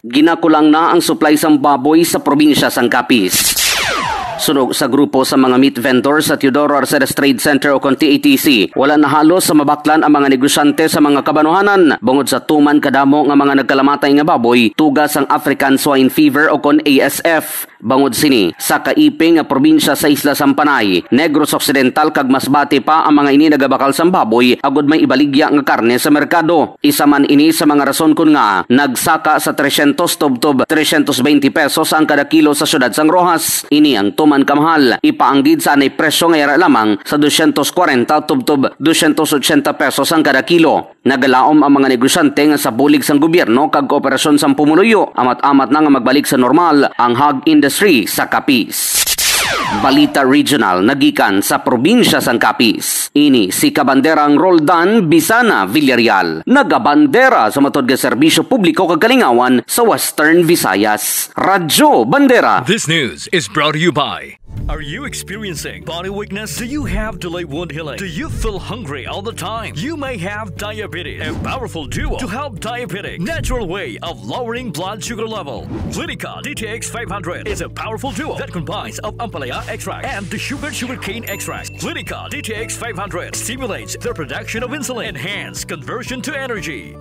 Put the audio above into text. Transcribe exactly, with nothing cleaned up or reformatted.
Ginakulang na ang supply sang baboy sa probinsya sang Capiz. Sunog sa grupo sa mga meat vendor sa Teodoro Arcedes Trade Center o kon T A T C, wala na halos sa mabaklan ang mga negosyante sa mga kabanuhanan bungod sa tuman kadamo nga mga nagkalamatay nga baboy tuga sang African Swine Fever o kon A S F. Bangod sini, sa kaiping nga probinsya sa Isla Sampanay, Negros Occidental kag Masbate pa ang mga ini nagabakal sang baboy agud may ibaligya nga karne sa merkado. Isa man ini sa mga rason kon nga nagsaka sa tresyentos tubtob tresyentos baynte pesos ang kada kilo sa siyudad sang Roxas. Ini ang tuman kamahal, ipaanggid sa anay presyo nga yara lamang sa dosyentos kwarenta tubtob dosyentos otsenta pesos ang kada kilo. Nagalaom ang mga negosyante nga sa bulig sang gobyerno kag kooperasyon sang pumuluyo, amat-amat na nga magbalik sa normal ang hog industry sa Capiz. Balita Regional nagikan sa probinsya sang Capiz. Ini si Kabanderang Roldan Bisana Villarreal, nagabandera sa matod nga serbisyo publiko kag kalingawan sa Western Visayas. Radyo Bandera. This news is brought to you by. Are you experiencing body weakness? Do you have delayed wound healing? Do you feel hungry all the time? You may have diabetes. A powerful duo to help diabetic natural way of lowering blood sugar level. Clinica D T X five hundred is a powerful duo that combines of ampalaya extract and the sugar sugarcane extract. Clinica D T X five hundred stimulates the production of insulin, enhance conversion to energy.